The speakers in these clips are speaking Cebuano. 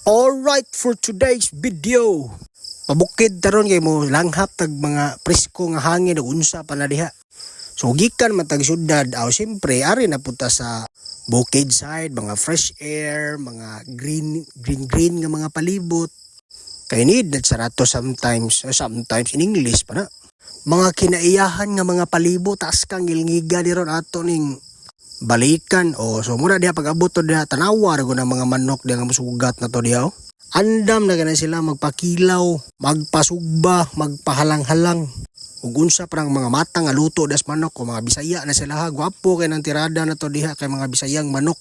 Alright, for today's video. Pabukid taron kay mo langhap tag mga presko nga hangin ug unsa pa na diha. So gikan man tag syudad, aw siyempre ari na punta sa bukid side, mga fresh air, mga green green green nga mga palibot. Kay need na sa rato sometimes, sometimes in English pa na. Mga kinaiyahan nga mga palibot, taas kang gilngiga di ron ato ning balikan o. So muna diha, pag-abot to diha, tanawa ra gud ang mga manok diha nga musugat na to diha oh. Andam na gana sila magpakilaw, magpasugba, magpahalang-halang. Ug unsa parang mga mata nga luto das manok o mga Bisaya na sila ha. Gwapo kay nang tirada na to diha kay mga Bisayang manok.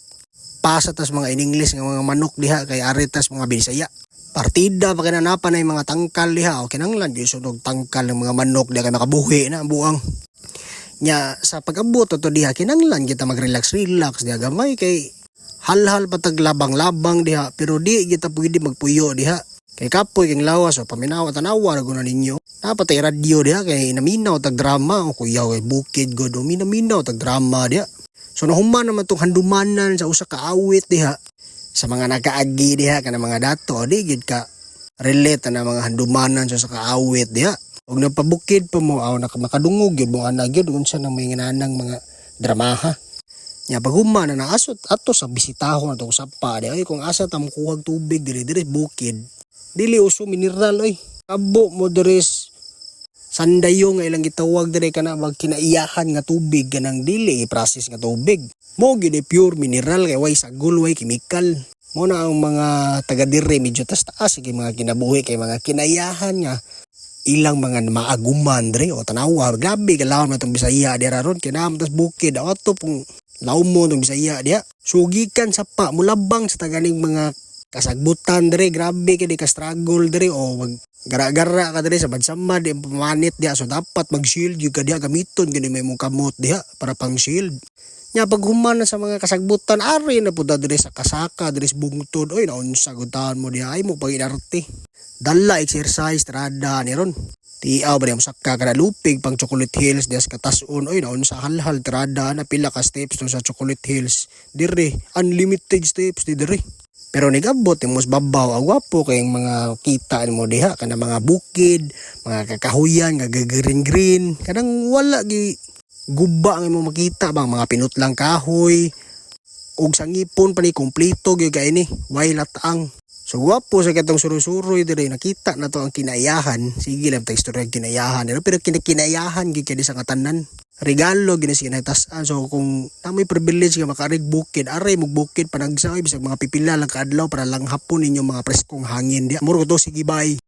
Pasa tas mga in English nga mga manok diha kay ari tas mga Bisaya. Partida pa kinanapan na yung mga tangkal diha o kinanglan gyud sunog tangkal ng mga manok diha kay makabuhi na ang buang. Nya sa pag-abot to diha, kinanglan kita mag-relax relax diha gamay kay halhal patag labang-labang diha, pero di kita pwede magpuyo diha kay kapoy king lawas o paminawa, tanawa ra guna ninyo. Dapat ay radyo diha kay naminaw tag drama o kuyaw kay bukid god o minaminaw tag drama diha. So nahuman naman tong handumanan sa usa ka awit diha. Sa mga nakaagi diha kana mga dato, di gid ka relate na mga handumanan sa usa ka awit diha. Ug nagpabukid pa mo aw makadungog gyud mo ana gyud unsa nang may nganang mga dramaha. Nya pag human na naasot ato sa bisitahon ato sa pa di ay kung asa ta mokuhag tubig diri diri bukid. Dili uso mineral oy. Kabo mo diri sandayo nga ilang gitawag diri kana mag kinaiyahan nga tubig, kanang dili process nga tubig. Mo gyud ay pure mineral kay way sagol, way chemical. Mo na ang mga taga diri medyo tas taas kay mga kinabuhi kay mga kinaiyahan nga ilang mga maaguman dre o tanawa, grabe kalawon na tong Bisaya dira ron kay naa man tas bukid ato pong laumo tong Bisaya diha. So gikan sa pa mulabang sa taganing mga kasagbutan dre, grabe kay di ka struggle dre o mag gara-gara ka dre sa badsamad di pamanit diha. So dapat mag shield gyud ka diha, gamiton gani may mong kamot diha para pang shield. Nya pag human na sa mga kasagbutan, ari na pud diri sa kasaka diri sa bungtod oy, naunsa gud mo diha ay mo pag-inarte dala exercise trada ni ron. Tiaw ba niya saka kada lupig pang Chocolate Hills diya sa katason oy, naunsa halhal trada na pila ka steps to sa Chocolate Hills dire, unlimited steps di dire. Pero nigabot mo sa babaw, ang gwapo kay mga kita nimo diha kana mga bukid, mga kakahuyan nga green green, kanang wala gi guba ang imong makita bang mga pinutlang kahoy ug sa ngipon pa ni kompleto gyud kay ni way lataang. So gwapo sa katong suroy-suroy dire, nakita na to ang kinaiyahan. Sige lang ta istorya kinaiyahan pero kinakiyahan gyud kay sa katanan. Regalo gyud siya natasan. So kung na may privilege nga makarig bukid, aray mo bukid panagsa bisag mga pipila lang kaadlaw para lang hapon ninyo mga preskong hangin diha. Muro to, sige, bye.